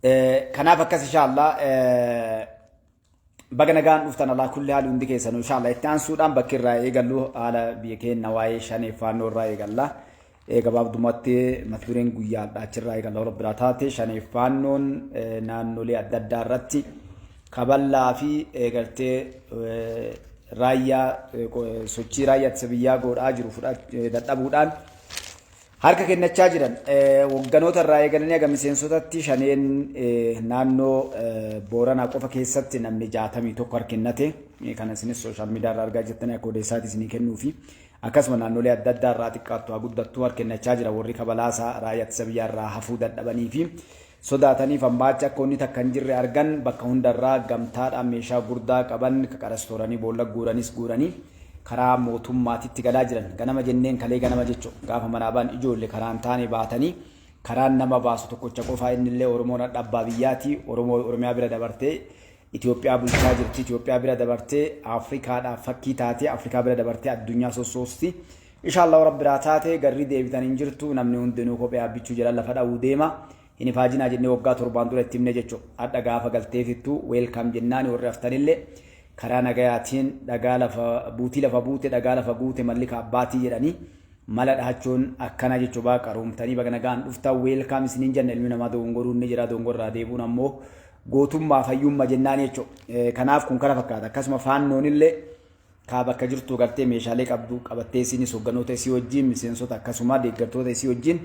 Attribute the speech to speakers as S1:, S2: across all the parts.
S1: Kanaaf akkas inshallah, baga nagaan dhuftan. Alaa kulli haali hundi keessanuu inshallah itti aansuudhaan bakki irraa eegallu haala biyya keenya waa'ee shanee faannoo irraa eegalla. Gabaabdumatti mata dureen guyyaa achirraa eegalla warra biraa taate shanee faannoon naannolee adda addaa irratti kaballaa fi gartee raayyaa sochii raayyaa ittisa biyyaa godhaa jiru dadhabuudhaan harka kennachaa jiran. Hogganoota irraa eegalanii haga miseensotatti shaneen naannoo Booranaa qofa keessatti namni 61 harka kennate. Kana isinis social media irraa argaa jirtanii akka odeessaati isinii kennuufi. Akkasuma naannolee adda addaa irraa xiqqaattu haa guddattu harka kennachaa jira warri kabalaasaa raayyaa ittisa biyyaa irraa hafuu dadhabanii fi sodaataniif ammaacha akka wanni takka hin jirre argan. Bakka hundarraa gamtaadhaan meeshaa gurdaa qaban qaqarastooranii boolla guuranis guuranii karaa mootummaatitti galaa jiran. Ganama jenneen kalee ganama jechuun gaafa manaa ba'an ijoollee karaan taane baatanii karaan nama baasu tokkocha qofaa. Innillee Oromoon hadha abbaa biyyaati. Oromoo Oromiyaa bira dabartee Itoophiyaa bulchaa jirti. Itoophiyaa bira dabartee Afrikaadhaaf fakkii taatee, Afrikaa bira dabartee addunyaa sossoosti. Inshaallah warra biraa taate garri deebitan hin jirtu. Namni hundinuu kophee abbichuu jala lafa dha'uu deema. Hin ifaajinaa jennee waggaa 7n dura itti himne jechuudha. Hadha gaafa galteefittu welcome jennaani. Warri haftanillee karaa nagayaatiin dhagaa lafa buutii lafa buute dhagaa lafa guute mallika abbaatii jedhanii mala dhahachuun akkana jechuudha. Qaruumtanii baga nagaan dhuftan, welcome isiniin jenna. Ilmi namaa dogongoruun ni jira, dogongorraa deebuun ammoo gootummaa fayyummaa jennaan jechuudha. Kanaaf kun kana fakkaata. Akkasuma faannoon illee kaa bakka jirtu gartee meeshaalee qabdu qabattee isinis hogganoota isii wajjin, miseensota akkasuma deeggartoota isii wajjin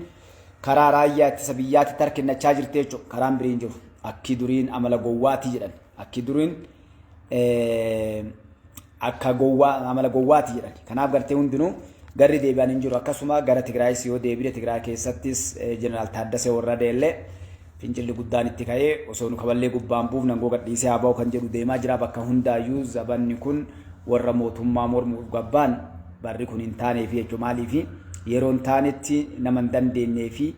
S1: karaa raayyaa ittisa biyyaatti harkinnachaa jirti jechuudha. Karaan biriin jiru. Akki duriin amala gowwaatii jedhan. Akki duriin akka gowwaa amala gowwaati jedhan. Kanaaf gartee hundinuu garri deebi'an hin jiru. Akkasuma gara Tigraayis yoo deebine, Tigraay keessattis Jeneraal Taaddasee Warradee illee fincilli guddaan itti ka'ee osoo nu kaballee gubbaan buufna angoo gadhiisee haa ba'u kan jedhu deemaa jira. Bakka hundaayyuu zabanni kun warra mootummaa mormuuf gabbaan barri kun hin taaneefi jechuudha. Maaliifi yeroo hin taanetti nama hin dandeenyee fi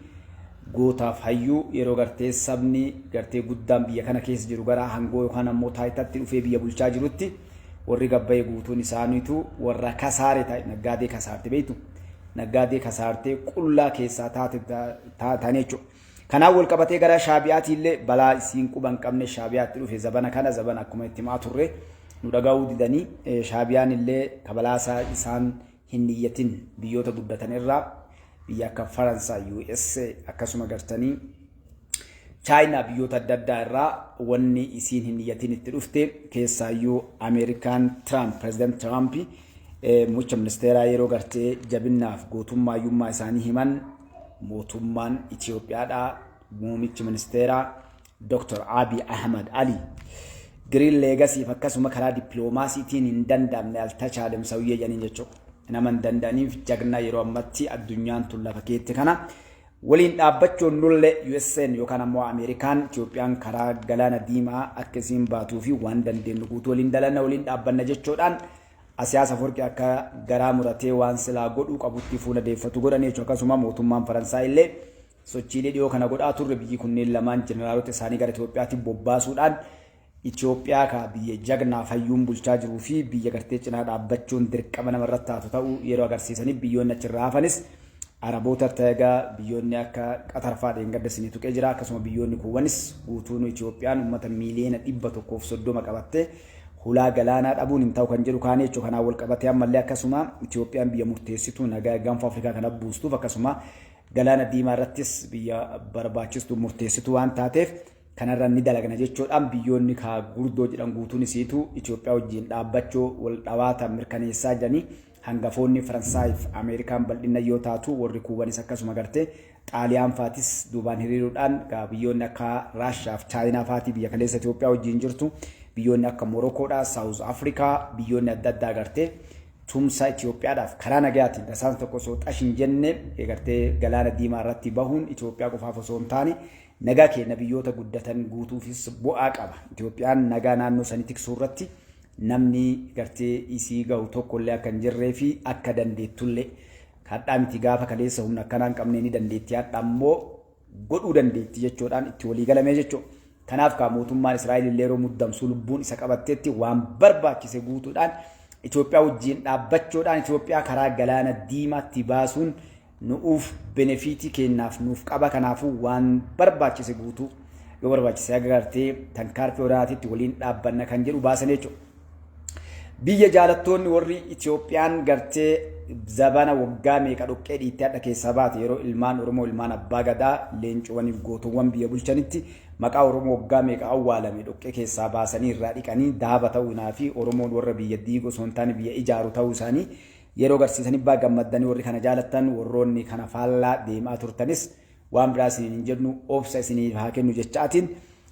S1: gootaaf hayyuu yeroo gartee sabni gartee guddaan biyya kana keessa jiru gara hangoo yookaan ammoo taayitaatti dhufee biyya bulchaa jirutti warri gabbayee guutuun isaaniitu warra kasaare ta'e. Naggaadee kasaarte beektu, naggaadee kasaartee qullaa keessaa taate taatanii jechuudha. Kanaaf wal qabatee gara Shaabiyaati illee balaa isiin quba hin qabne Shaabiyaatti dhufe. Zabana kana zabana akkuma itti himaa turre nu dhaga'uu didanii. Shaabiyaan illee kabalaasaa isaan hin niyyatin biyyoota guddatan irraa biyya akka Faransaay, USA, akkasuma gartanii Chaayinaa, biyyoota adda addaa irraa wanni isiin hin niyyatin itti dhufte. Keessaayyuu Ameerikaan Tiraamp, Pireezidant Tiraamp, mucha ministeeraa yeroo gartee jabinnaaf gootummaayyummaa isaanii himan mootummaan Itoophiyaadhaa muummichi ministeeraa Dr. Abiy Ahmad Ali Green Legacyf akkasuma karaa dippiloomaasiitiin hin danda'amne altachaalem sawiyyee jedhaniin jechuudha. Nama hin danda'aniif jagna yeroo ammatti addunyaan tun lafa keette kana waliin dhaabbachuun nullee USN yookaan ammoo Ameerikaan Itoophiyaan karaa galaana diimaa akka isiin baatuu fi waan dandeenyu guutuu waliin dalanna, waliin dhaabbanna jechuudhaan Asiyaas Aforqi akka garaa muratee waan silaa godhuu qabutti fuula deeffatu godhan jechuudha. Akkasuma mootummaan Faransaay illee sochiilee dhiyoo kana godhaa turre biyyi kunneen lamaan jeneraalota isaanii gara Itoophiyaatti bobbaasuudhaan Itoophiyaa ka biyya jagnaa fayyuun bulchaa jiruu fi biyya gartee cinaa dhaabbachuun dirqama namarratti taatu ta'uu yeroo agarsiisanii biyyoonni achirraa hafanis Araboota ta'egaa biyyoonni akka Qatar fa'aa dheengadda isinii tuqee jira. Akkasuma biyyoonni kuuwwanis guutuun Itoophiyaan uummata miiliyoona 130 qabattee hulaa galaanaa dhabuun hin ta'u kan jedhu kaanii jechuudha. Kanaan wal qabatee ammallee akkasuma Itoophiyaan biyya murteessituu nagaa gaanfa Afrikaa kana buustuuf akkasuma galaana diimaa irrattis biyya barbaachistu murteessituu waan taateef kanarra ni dalagna jechuudhaan biyyoonni kaa gurdoo jedhan guutuun isiitu Itoophiyaa wajjin dhaabbachuu wal dhawaata mirkaneessaa jiranii. Hangafoonni Faransaayif Ameerikaan bal'ina yoo taatu, warri kuubanis akkasuma gartee Xaaliyaan faatis duubaan hiriiruudhaan biyyoonni akka Raashiyaa fi Chaayinaa faatii biyya kaleessa Itoophiyaa wajjin jirtu, biyyoonni akka Morokoodha, Saawuz Afrikaa, biyyoonni adda addaa gartee tumsa Itoophiyaadhaaf karaa nagayaatiin tasaan tokko osoo xash hin jenne gartee galaana diimaa irratti bahuun Itoophiyaa qofaaf osoo hin taane nagaa keenya biyyoota guddatan guutuufis bu'aa qaba. Itoophiyaan nagaa naannoo sanii tiksuu irratti namni gartee isii gahu tokkollee akka hin jirree fi akka dandeettullee hadhaa miti, gaafa kaleessa humna akkanaa hin qabne ni dandeetti, hadha ammoo godhuu dandeetti jechuudhaan itti walii galamee jechuudha. Kanaaf kaa mootummaan Israa'el illee yeroo muddamsuu lubbuun isa qabatteetti waan barbaachise guutuudhaan Itoophiyaa wajjin dhaabbachuudhaan Itoophiyaa karaa galaana diimaatti baasuun nu'uuf benefit kennaaf nuuf qaba. Kanaafuu waan barbaachise guutuu Yoo barbaachise haga gartee tankaarfii waraanaatitti waliin dhaabbanna kan jedhu baasan jechuudha. Biyya jaalattoonni warri Itoophiyaan gartee zabana waggaa meeqa dhoqqee dhiittee hadha keessaa baate, yeroo ilmaan Oromoo, ilmaan abbaa gadaa, leencowwaniif gootowwan biyya bulchanitti maqaa Oromoo waggaa meeqa awwaalame dhoqqee keessaa baasanii irraa dhiqanii daaba ta'uunaa fi Oromoon warra biyya diigu osoo hin taane biyya ijaaru ta'uu isaanii yeroo agarsiisanii baa gammaddanii, warri kana jaalattan, warroonni kana faallaa deemaa turtanis waan biraa isiniin hin jennu, obsa isiniif haa kennu jechaatiin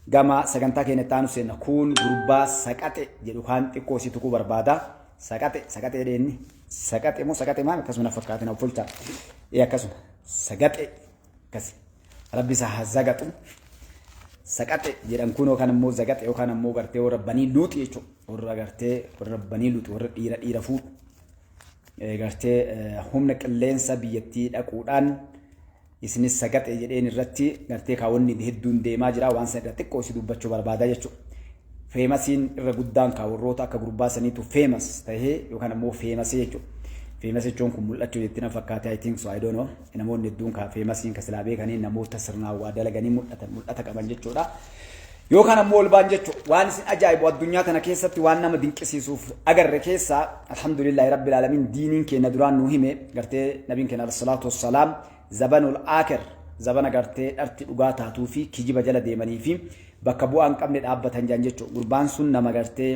S1: gama sagantaa keenya itti aanu seenna. Kun gurbaa saqaxe jedhu kaan xiqqoo isii tuquu barbaada. Saqaxe, saqaxe jedheenni. Saqaxe moo saqaxe maal akkasuma na fakkaate, na fulcha. Ee, akkasuma sagaxe akkasi. Rabbi isaa haa zagaxu. Saqaxe jedhan kun yookaan immoo zagaxe yookaan ammoo gartee warra banii luuxi jechuudha. Warra gartee warra banii luuxi, warra dhiira dhiira fuudhu. Gartee humna qilleensa biyyattii dhaquudhaan isinis sagaxe jedheen irratti gartee kaawwanni hedduun deemaa jira, waan san irra xiqqoo isi dubbachuu barbaada jechuudha. Famousiin irra guddaan kaa warroota akka gurbaa saniitu famous tahee yookaan ammoo famousii jechuudha. Famous jechuun kun mul'achuu jetti na fakkaate, I think so, I don't know. Namoonni hedduun kaa famousiin ka silaa beekanii namoota sirnaan waa dalaganii mul'atan, mul'ata qaban jechuudha. Yookaan ammoo ol baan jechuudha. Waan isin ajaa'ibu, addunyaa tana keessatti waan nama dinqisiisuuf agarre keessaa, alhamdulillahi rabbil alamin, diiniin keenya duraan nuu hime, gartee nabiin keenya salaatu wassalaam zabanul aakir, zabana gartee dharti dhugaa taatuu fi kijiba jala deemanii fi bakka bu'aa hin qabne dhaabbatan jaan jechuudha. Gurbaan sun nama gartee,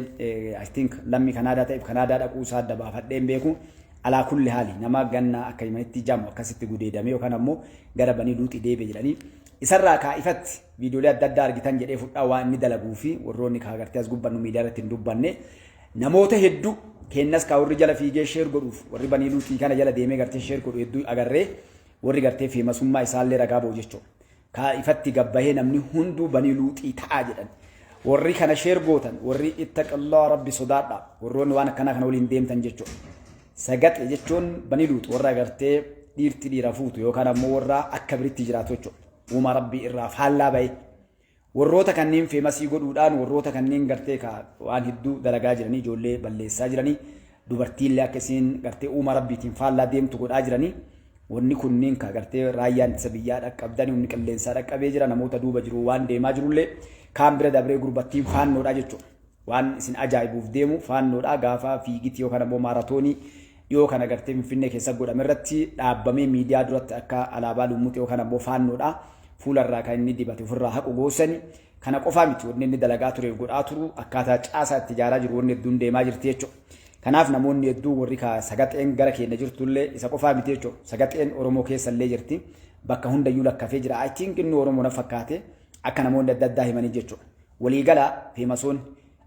S1: I think, lammii Kanaadaa ta'eef Kanaadaa dhaquu isaa adda baafadhee hin beeku. Alaa kulli haali nama ganna akka himanitti jamu akkasitti gudeedame yookaan ammoo gara banii luuxii deebi'e jedhanii isarraa kaa ifatti viidiyoolee adda addaa argitan jedhee fudhaa. Waan inni dalaguu fi warroonni kaa gartee as gubbannu miidiyaa irratti hin dubbanne namoota hedduu kennas kaa warri jala fiigee share godhuuf, warri banii luuxii kana jala deemee gartee share godhu hedduu agarree, warri gartee famousummaa isaallee ragaa ba'u jechuudha. Kaa ifatti gabbahee namni hunduu banii luuxii ta'aa jedhan. Warri kana share gootan, warri ittaqallaa, rabbi sodaadha, warroonni waan akkanaa kana waliin deemtan jechuudha. Sagaxe jechuun banii luuxu, warra gartee dhiirti dhiira fuutu yookaan ammoo warra akka biritti jiraatu jechuudha. Uumaa rabbii irraa faallaa bahe. Warroota kanneen famousii godhuudhaan warroota kanneen gartee ka waan hedduu dalagaa jiranii, ijoollee balleessaa jiranii, dubartiillee akka isiin gartee uumaa rabbiitiin faallaa deemtu godhaa jiranii. Wanni kunniin ka gartee raayyaan ittisa biyyaa dhaqqabdanii, humni qilleensaa dhaqqabee jira, namoota duuba jiru waan deemaa jirullee kaan bira dabree gurbattiin faannoodha jechuudha. Waan isin ajaa'ibuuf deemu, faannoodha gaafa fiigiti yookaan ammoo maaratoonii dhiyoo kana gartee Finfinnee keessa godhame irratti dhaabbamee miidiyaa duratti akka alaabaa lummuxii yookaan ammoo faannoodha fuularraa kan inni dibate ofirraa haqu goosani. Kana qofaa miti, wanni inni dalagaa tureef godhaa turu, akkaataa caasaa itti ijaaraa jiru, wanni hedduun deemaa jirti jechuudha. Kanaaf namoonni hedduu warri ka sagaxeen gara keenya jirtullee isa qofaa miti jechuudha. Sagaxeen Oromoo keessallee jirti. Bakka hundayyuu lakkafee jira. I think inni Oromoo na fakkaate akka namoonni adda addaa himanii jechuudha. Waliigala famousoonni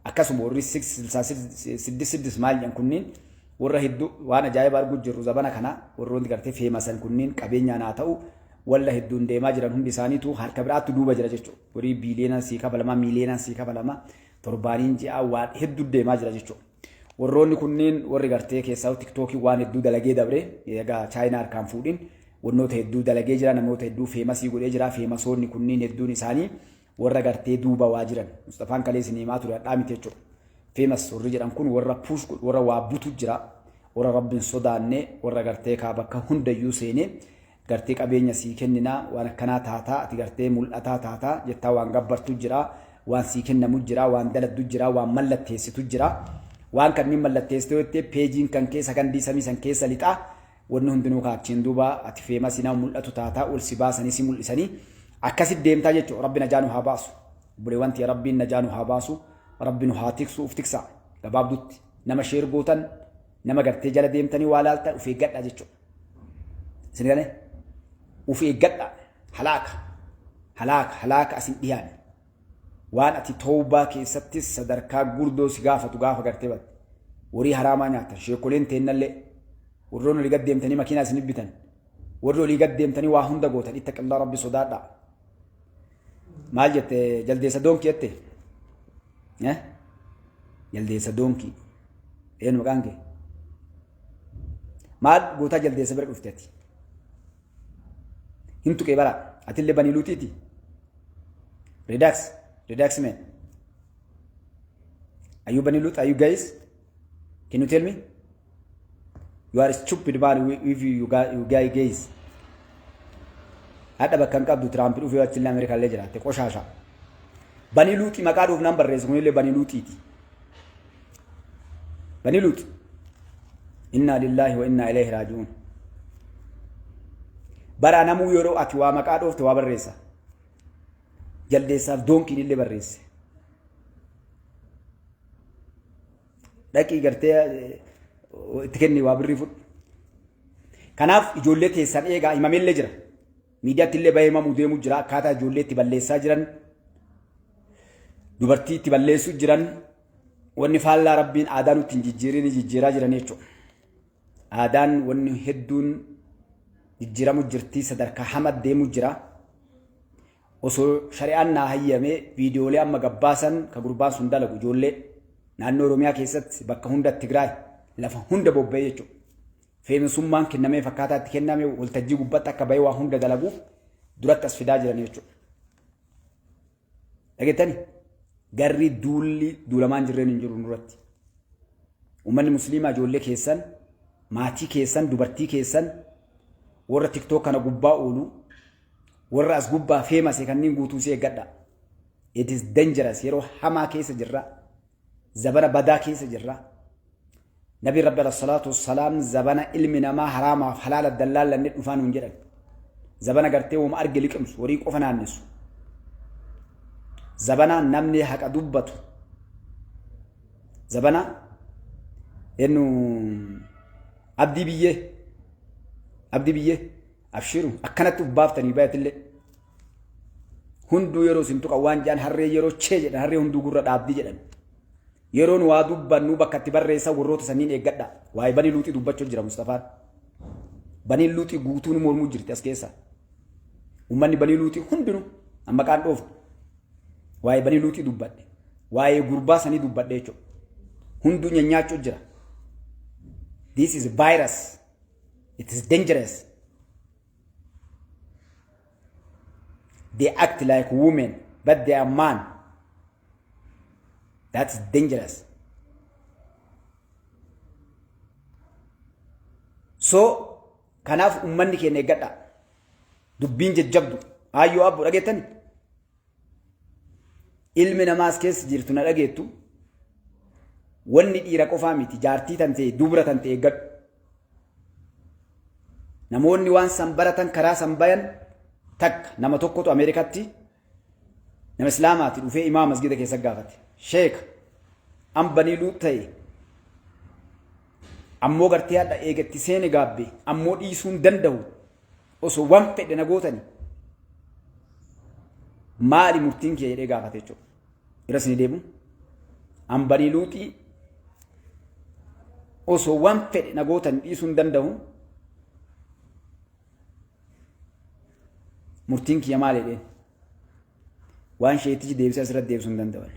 S1: akkasuma warri siddis siddis maal jedhan kunniin warra hedduu waan ajaa'iba arguu jirru zabana kana. Warroonni gartee famousan kunniin qabeenyaan haa ta'u walla hedduun deemaa jiran hundi isaaniitu harka biraatti duuba jira jechuudha. Horii biiliyoonaan sii kafalama, miiliyoonaan sii kafalama, torbaaniin ji'a waan hedduu deemaa jira jechuudha. Warroonni kunniin warri gartee keessaa TikTokii waan hedduu dalagee dabre, egaa Chaayinaa harkaan fuudhin wannoota hedduu dalagee jira, namoota hedduu famousii godhee jira. Famousoonni kunniin hedduun isaanii warra gartee duuba waa jiran. Mustafaan kalee isin himaa ture, hadhaa miti jechuudha. Famous warri jedhan kun warra push godhu, warra waa butu jira, warra rabbiin sodaanne, warra gartee kaa bakka hundayyuu seenee gartee qabeenya sii kenninaa, waan akkanaa taataa, ati gartee mul'ataa taataa jettaa waan gabbartu jira, waan sii kennamu jira, waan daladdu jira, waan mallatteessitu jira. Waan kanneen mallatteessitee jettee peejiin kan kee sakandii samii san keessa lixaa, wanni hundinuu kaachiin duuba ati famousii nama mul'atu taataa, ol si baasanii si mul'isanii akkasit deemtaa jechuudha. Rabbi najaa nu haa baasu. Obboleewwan tiyya, rabbiin najaa nu haa baasu, rabbi nu haa tiksu. Uf tiksaa. Gabaabdutti nama share gootan, nama gartee jala deemtanii waa laaltan, uf eeggadhaa jechuudha. Isin galee uf eeggadhaa. Halaaka, halaaka, halaaka asin dhiyaanne. Waan ati tawbaa keessattis sadarkaa gurdoo si gaafatu gaafa gartee batte. Horii haraamaa nyaatan sheekoleen teennallee, warroonni olii gad deemtanii makiinaa isin bitan, warri olii gad deemtanii waa hunda gootan, ittaqillaa, rabbi sodaadhaa. Maal jette? Jaldeessa doonkii jette? Jaldeessa doonkii. Eenyu maqaan kee? Maal gootaa jaldeessa bira dhufte ati? Hin tuqee bara. Atillee banii luutiiti. Relax. Relax, man. Are you Bani Lut? Are you guys? Can you tell me? You are stupid man if you guys gays. Hadha bakka hin qabdu. Tiraamp dhufee achillee Ameerikaa illee jiraatte qoshaasha. Banii Luuxii maqaa dhoofnaan barreesse, kunillee Banii Luuxiiti. Banii Luuxi. Innaa lillaahi wa innaa ilayhi raaji'uun. Bara namuu yeroo ati waa maqaa dhoofte waa barreessa. Jaldeessaaf doonkiin illee barreesse. Dhaqii gartee itti kenni, waa birrii fudhu. Kanaaf ijoollee teessan eegaa, himameellee jira. Miidiyaatti illee bahee himamuu deemuu jira. Akkaataa ijoollee itti balleessaa jiran, dubartii itti balleessuu jiran, wanni faallaa Rabbiin aadaa nutti hin jijjiirin jijjiiraa jiran jechuudha. Aadaan wanni hedduun jijjiiramu jirti, sadarkaa hama deemu jira. Osoo shari'aan naa hayyamee, viidiyoolee amma gabbaasan ka gurbaan sun dalagu, ijoollee naannoo Oromiyaa keessatti bakka hunda, Tigraay lafa hunda bobba'ee jechuudha. Feemsummaan kennamee, fakkaataa itti kenname, waltajjii gubbaatti akka bahee waa hunda dalaguuf duratti as fidaa jiran jechuudha. Dhageettani, garri duulli duulamaan jirreen hin jiru nurratti. Uummanni Musliimaa, ijoollee keessan, maatii keessan, dubartii keessan, warra TikTok kana gubbaa oolu, warra as gubbaa famous kanneen guutuu si eeggadha. It is dangerous. Yeroo hamaa keessa jirra. Zabana badaa keessa jirra. Nabi Rabbi alayhi salaatu wassalaam zabana ilmi namaa haraamaaf halaala dallaallanne dhufaa nuun jedhan. Zabana gartee wama arge liqimsu, horii qofa naannessu. Zabana namni haqa dubbatu. Zabana ennu abdii biyyee, abdii biyyee, abshiru akkanatti uf baaftanii bayatillee. Hunduu yeroo isin tuqan waan jedhan, harree yeroo chee jedhan harree hunduu gurra dhaabdii jedhan. Yeroon waa dubbannu bakka itti barreessan warroota sanniin eeggadha. Waa'ee Banii Luuxii dubbachuu jira Mustafaan. Baniin Luuxii guutuun mormuu jirti as keessa. Uummanni Banii Luuxii hundinuu amma maqaan dhoofne. Waa'ee Banii Luuxii dubbadhe. Waa'ee gurbaa sanii dubbadhe jechuudha. Hunduu nyaanyaachuu jira. This is virus. It is dangerous. They act like women, but they are man. That's dangerous. So, kanaaf uummanni keenya eeggadha. Dubbiin jajjabdu. Aayyoo abbo, dhageettani? Ilmi namaas keessa jirtu na dhageettu. Wanni dhiira qofaa miti, jaartii tan ta'e, dubra tan ta'e eeggadhu. Namoonni waan san baratan, karaa san bayan, takka nama tokkotu Ameerikaatti nama Islaamaati dhufee imaama masgida keessa gaafate. "Sheeka, an Banii Luut ta'e, ammoo gartee hadha eegatti seene gaabbe, ammoo dhiisuu hin danda'u, osoo waan fedhe na gootani, maali murtiin kee?" jedhee gaafate jechuudha. Irra isin deemu. "An Banii Luuxii, osoo waan fedhe na gootan dhiisuu hin danda'u. Murtiin kiyya maal?" jedheen. Waan sheetichi deebisee asirratti deebisuu hin danda'an.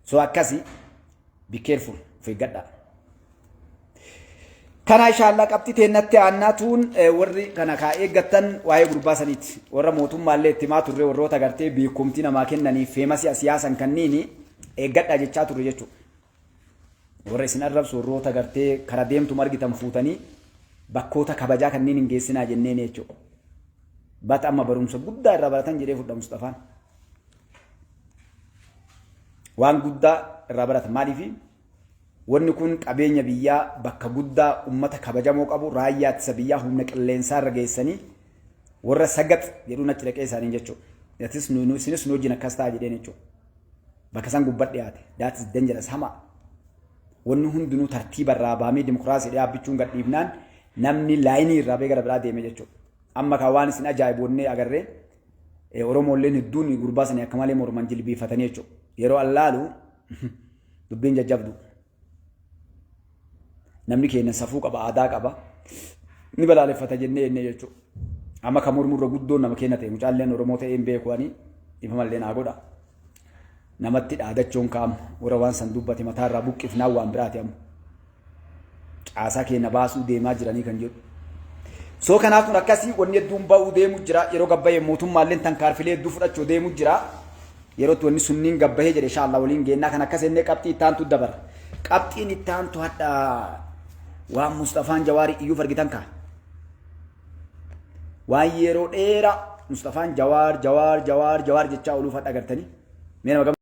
S1: So akkasi, be careful, of eeggadhaa. Kana inshallah qabxii teennatti aannaa tuun warri kana kaa eeggattan waa'ee gurbaa saniiti. Warra mootummaallee itti himaa turre, warroota gartee beekumtii namaa kennanii famous siyaasan kanniini eeggadhaa jechaa turre jechuudha. Warra isin arrabsu, warroota gartee kara deemtu argitan fuutanii bakkoota kabajaa kanneen hin geessinaa jenneen jechuudha. Bata amma barumsa guddaa irraa baratan jedhee fudha Mustafaan. Waan guddaa irraa baratan. Maaliifi? Wanni kun qabeenya biyyaa, bakka guddaa ummata kabajamoo qabu, raayyaa ittisa biyyaa, humna qilleensaa irra geessanii warra sagax jedhuun achi dhaqee isaaniin jechuudha. Atis isinis nu wajjin akkas ta'a jedheen jechuudha. Bakka isaan gubbaa dhiyaate. That is dangerous, hamaa. Wanni hundinuu tartiiba irraa baamee dimokiraasii dhaabbichuun gadhiifnaan namni line irraa bee gara biraa deeme jechuudha. Amma kan waan isin ajaa'ibu onnee agarree, Oromoolleen hedduun gurbaa sanii akka malee morman jilbiifatanii jechuudha. Yeroo allaalu dubbiin jajjabdu. Namni keenya safuu qaba, aadaa qaba. Ni balaaleffata jennee jennee jechuudha. Amma kan mormurra guddoon nama keenya ta'e, mucaalleen Oromoo ta'ee hin beeku, ani ifa naa godha. Namatti dhaadachuun kaa'ama. Warra waan san dubbate mataarraa buqqifnaan waan biraati amma. Caasaa keenya baasuu deemaa jiranii kan jedhu. So kanaaf kun akkasii, wanni hedduun ba'uu deemu jira. Yeroo gabbayee mootummaalleen tankaarfilee hedduu fudhachuu deemu jira. Yeroo itti wanni sunniin gabbahee jedhe inshallah waliin geennaa kan akkas jennee qabxii itti aantu dabara. Qabxiin itti aantu hadha waan Mustafaan Jawaarii iyyuuf argitan kaa. Waan yeroo dheeraa Mustafaan Jawaar, Jawaar, Jawaar, Jawaar jechaa ooluu fadha agartanii. Mee nama